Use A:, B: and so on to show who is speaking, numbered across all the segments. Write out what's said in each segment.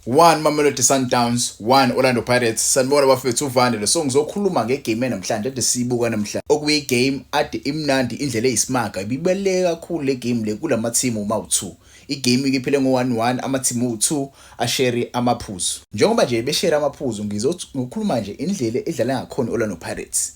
A: 1 Mamelodi Sundowns, 1 Orlando Pirates. Sanibona bafethu, uVandile. So ngizokhuluma ngegame namhlanje ade siyibuka namhlanje. Okuyigame ade imnandi indlela eyisimanga. Ibibaluleke kakhulu le game le kulama team uma u2. Igame iphele ngo-1-1, ama team u2 ashare amaphuzu. Njengoba nje beshare amaphuzu, ngizokhuluma nje indlela edlala ngakhona Orlando Pirates.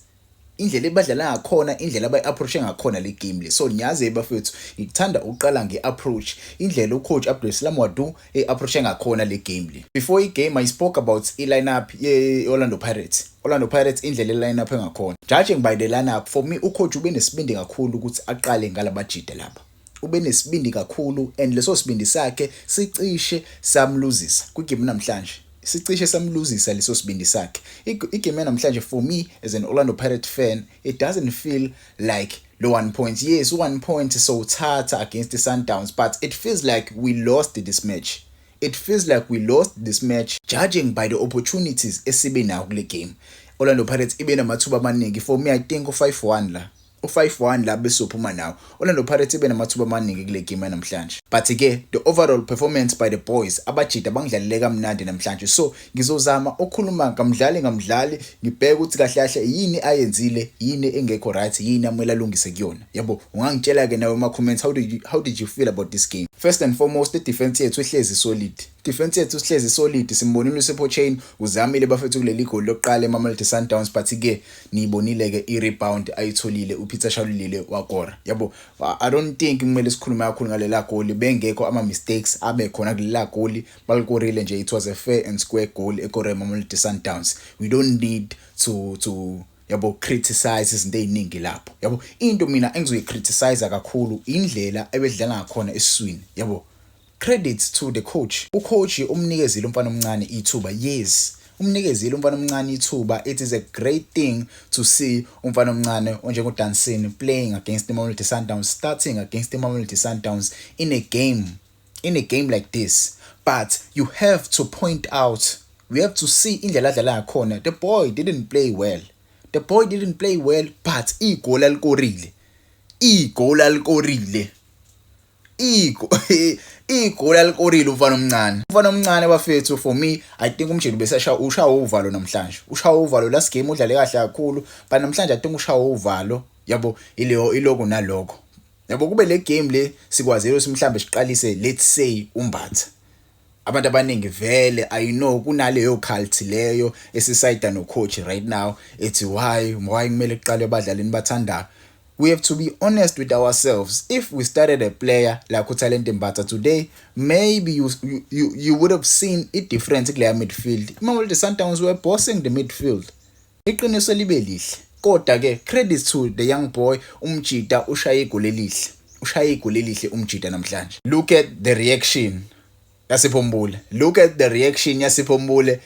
A: Indlela ebadlala ngakhona, indlela abayi-approach ngakhona le game le. So niyazi bafethu, ngikuthanda ukuqala nge-approach, indlela ucoach Abdeslam Ouaddou e-approach ngakhona le game le. Before i-game I spoke about i-lineup ye-Orlando Pirates. Orlando Pirates, indlela e-lineup engakhona. Judging by the lineup, for me ucoach ube nesibindi kakhulu ukuthi aqale ngalabajida lapha. Ube nesibindi kakhulu and leso sibindi sakhe sicishe samluzisa kwigame namhlanje. Sicishe samluzisa leso sibindi sakhe. Igame namhlanje, for me as an Orlando Pirate fan, it doesn't feel like lo 1 point. Yes, 1 point sowuthatha against the Sundowns, but it feels like we lost this match. It feels like we lost this match judging by the opportunities esibe nawo kule game. Orlando Pirates ibe namathuba amaningi. For me, I think u5-1 la. U5-1 la besophuma nawo. Orlando Pirates ibe namathuba amaningi kule game namhlanje. But ke the overall performance by the boys, abajida bangidlalele kamnandi namhlanje. So ngizozama ukukhuluma ngamdlali ngamdlali, ngibheke ukuthi kahle kahle yini ayenzile, yini engekho right, yini amele alungise kuyona. Yabo, ungangitshela ke nawe ema comments, how did you feel about this game? First and foremost, the defense yethu ihlezi solid. Defense yethu sihlezi solid. Simbonile uSipho Chaine uzamile bafethu kuleli goal lokuqala eMamelodi Sundowns, but ke niyibonile ke i-rebound ayitholile uPeter Shalulile, wakora. Yabo, I don't think kumele sikhulume kakhulu ngalela goal, bengekho ama mistakes abe khona kulela goal balikorile nje. It was a fair and square goal ekore eMamelodi Sundowns. We don't need to yabo criticize izinto eziningi lapho. Yabo, into mina engizoyi-criticize kakhulu indlela ebedlala ngakhona esiswini. Yabo, credit to the coach. Ucoach umnikezile umfana omncane ithuba. Yes, umnikezile umfana omncane ithuba. It is a great thing to see umfana omncane onjengoDansin playing against iMamelodi Sundowns, starting against iMamelodi Sundowns in a game like this. But you have to point out, we have to see indlela adlala ngakhona. The boy didn't play well. The boy didn't play well, but igoli alikorile. Igoli alikorile. Igoli alikorile umfana omncane. Umfana omncane bafethu, for me I think umjelo besasha ushawa uvalo namhlanje. Ushawa uvalo. Last game udlale kahle kakhulu, but namhlanje I think ushawa uvalo. Yabo, ileyo iloko nalokho. Yabo, kube le game le sikwazile ukuthi mhlambe siqalise, let's say, uMbatha. Abantu abaningi vele, I know kunaleyo cult leyo esisayida no coach right now ethi why kumele kuqale abadlalini bathandayo. We have to be honest with ourselves. If we started a player like uTalent Mbatha today, maybe you would have seen a difference kuleya midfield. Mamelodi Sundowns were bossing the midfield. Iqiniso libe lihle. Kodwa ke credit to the young boy, umjida ushaye igoli elihle. Ushaye igoli elihle umjida namhlanje. Look at the reaction yaSipho Mbule. Look at the reaction yaSipho Mbule.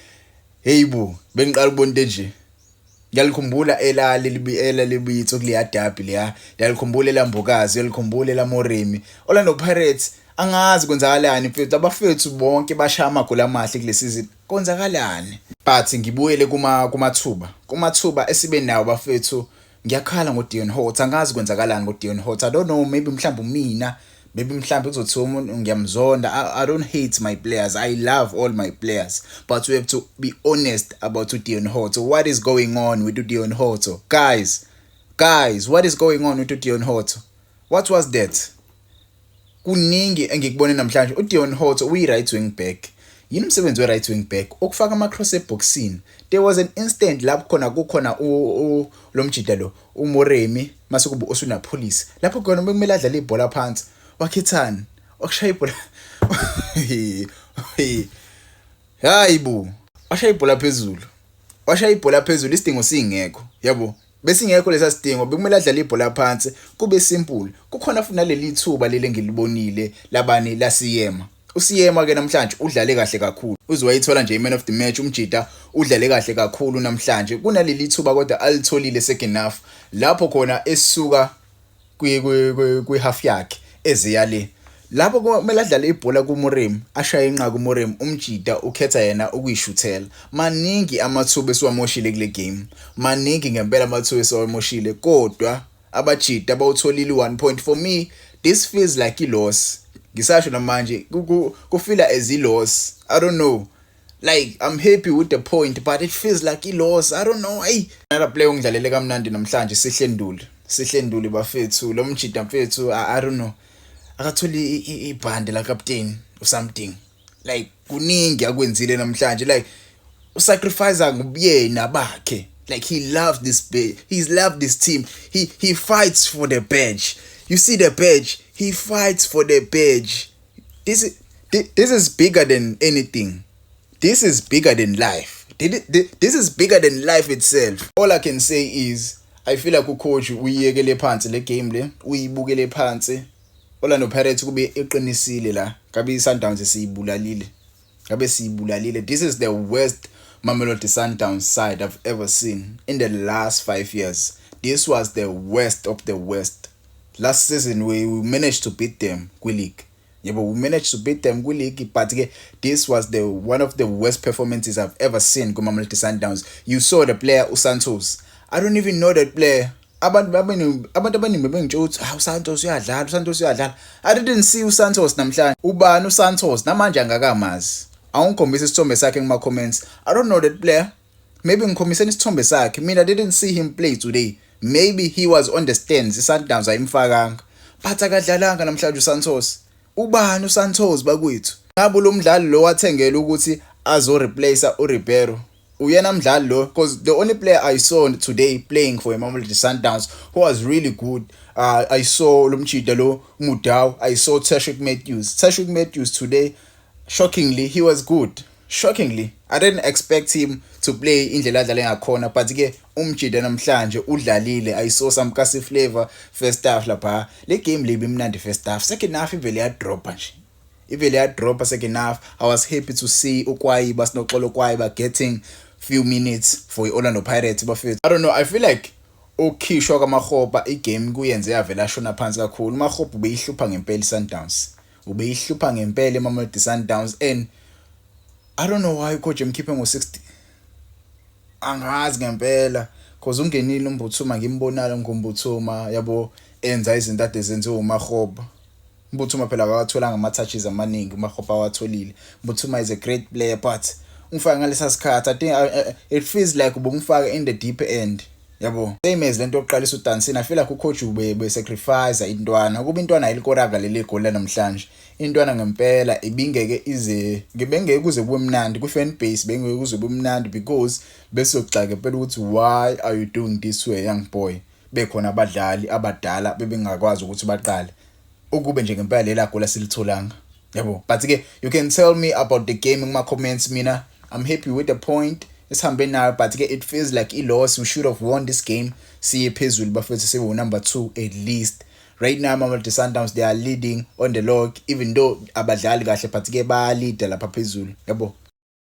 A: Hey bo, bengiqala ukubona into nje. Ngiyalikhumbula elali elalibitso kuleya derby leya. Ngiyalikhumbula elambokazi, ngiyalikhumbula elamoremi. Orlando Pirates, angazi kwenzakalani mfethu, abafethu bonke bashaya amagoli amahle kule season. Kwenzakalani? But ngibuyele kuma kumathuba. Kumathuba esibe nawo bafethu, ngiyakhala ngoDeon Hotto. Angazi kwenzakalani ngoDeon Hotto. I don't know, maybe mhlawumbe mina, maybe mhlawumbe kuzothiwa umuntu ngiyamzonda. I don't hate my players. I love all my players. But we have to be honest about uDeon Hotto. What is going on with uDeon Hotto? Guys, guys, what is going on with uDeon Hotto? What was that? Kuningi engikubone namhlanje. uDeon Hotto uyi right wing back. Yini umsebenzi we-right wing back? Ukufaka ama-cross eboxini. There was an instant lapho khona kukhona lo mjida lo, uMoremi, mase kuba Oswin Appollis. Lapho khona bekumele adlale ibhola phansi. Wakhethani? Wakushaya ibhola. Hayi bo. Washaya ibhola phezulu. Washaya ibhola phezulu isidingo singekho. Yabo. Besingekho lesa sidingo, bekumele adlale ibhola phansi kube simple. Kukhona futhi naleli thuba leli engilibonile labani lasiyema. USiyema ke namhlanje udlale kahle kakhulu. Uze wayithola nje i-man of the match umjida, udlale kahle kakhulu namhlanje. Kunaleli thuba kodwa alitholile second half lapho khona esuka kwi half yakhe eziya le. Lapho kumele adlale ibhola kuMoremi, ashaye inqaku uMoremi, umjida ukhetha yena ukuyishuthela. Maningi amathuba esiwamoshile kule game. Maningi ngempela amathuba esiwamoshile, kodwa abajida bawutholile 1 point. For me, this feels like a loss. Ngisasho namanje, kufeela as i-loss. I don't know, like, I'm happy with the point, but it feels like i-loss. I don't know. Hey, another player ongidlalele kamnandi namhlanje, Sihle Nduli. Sihle Nduli, bafethu, lo mjida, mfethu, I don't know, akatholi ibhande la captain or something. Like, kuningi akwenzile namhlanje, like, usacrifice ngubuyena bakhe. Like, he loves this badge, he's loved this team. He fights for the badge. You see the badge? He fights for the badge. This is bigger than anything. This is bigger than life. This is bigger than life itself. All I can say is I feel like ucoach uyiyekele phansi le game le, uyibukele phansi. Orlando Pirates kube eqinisile la, ngabe iSundowns siyibulalile, ngabe siyibulalile. This is the worst Mamelodi Sundowns side I've ever seen in the last 5 years. This was the worst of the worst. Last season we managed to beat them kwi-league, yebo, we managed to beat them kwi-league, but ke this was the one of the worst performances I've ever seen ku-Mamelodi Sundowns. You saw the player uSantos. I don't even know that player. Abantu abaningi bebengitshela ukuthi, "Ah, uSantos uyadlala, uSantos uyadlala." I didn't see uSantos namhlanje. Ubani uSantos? Namanje angakamazi. Awungikhombisa isithombe sakhe kuma comments. I don't know that player. Maybe ngikhombiseni isithombe sakhe. Mina, I didn't see him play today. Maybe he was on the stands, iSundowns ayimfakanga, but akadlalanga namhlanje uSantos. Ubani uSantos, bakwethu? Ngabe lo mdlali lo wathengela ukuthi azo replace uRibeiro? Uyena mdlali lo? Because the only player I saw today playing for Mamelodi Sundowns who was really good, I saw lo mjida lo Mudau, I saw Tashreeq Matthews. Tashreeq Matthews today, shockingly, he was good. Shockingly, I didn't expect him to play indlela adlale ngakhona, but ke umjida namhlanje udlalile. I saw some kasi flavor first half lapha. Le game le ibimnandi first half. Second half ivele yadropa nje, ivele yadropa second half. I was happy to see uKwayiba, Sinoxolo Kwayiba, getting few minutes for iOrlando Pirates, bafethu. I don't know, I feel like ukukhishwa kwaMakgopa, igame kuyenze yavela ashona phansi kakhulu. uMakgopa ubeyihlupha ngempela iSundowns, ubeyihlupha ngempela iMamelodi Sundowns, and I don't know why ucoach emkhiphe ngo60. Angazi ngempela, cause ungenile uMbuthuma, ngimbonala ngoMbuthuma, yabo, enza izinto ade zenziwe uMakgopa. Mbuthuma phela akawatholanga ama-touches amaningi uMakgopa awatholile. Mbuthuma is a great player, but umfaka ngalesa sikhathi, I think it feels like ubumfaka in the deep end, yabo, same as lento yokuqalisa uDansin. I feel like ucoach ube be sacrifice intwana kuba intwana ayilikoranga leli goli namhlanje. Intwana ngempela ibingeke ize, ngibengeke kuze kube mnandi ku fan base, bengeke kuze kube mnandi, because besokuxaka phela ukuthi, "Why are you doing this way, young boy?" Bekhona abadlali abadala bebengakwazi ukuthi baqale ukube nje ngempela lela goal silitholanga, yabo. But ke you can tell me about the game kuma comments. Mina, I'm happy with the point esihambe nayo, but ke it feels like i-loss. We should have won this game, siye phezulu, bafethu, sibe number 2 at least. Right now Mamelodi Sundowns, they are leading on the log, even though abadlali kahle, but ke bayaleada lapha phezulu, yabo.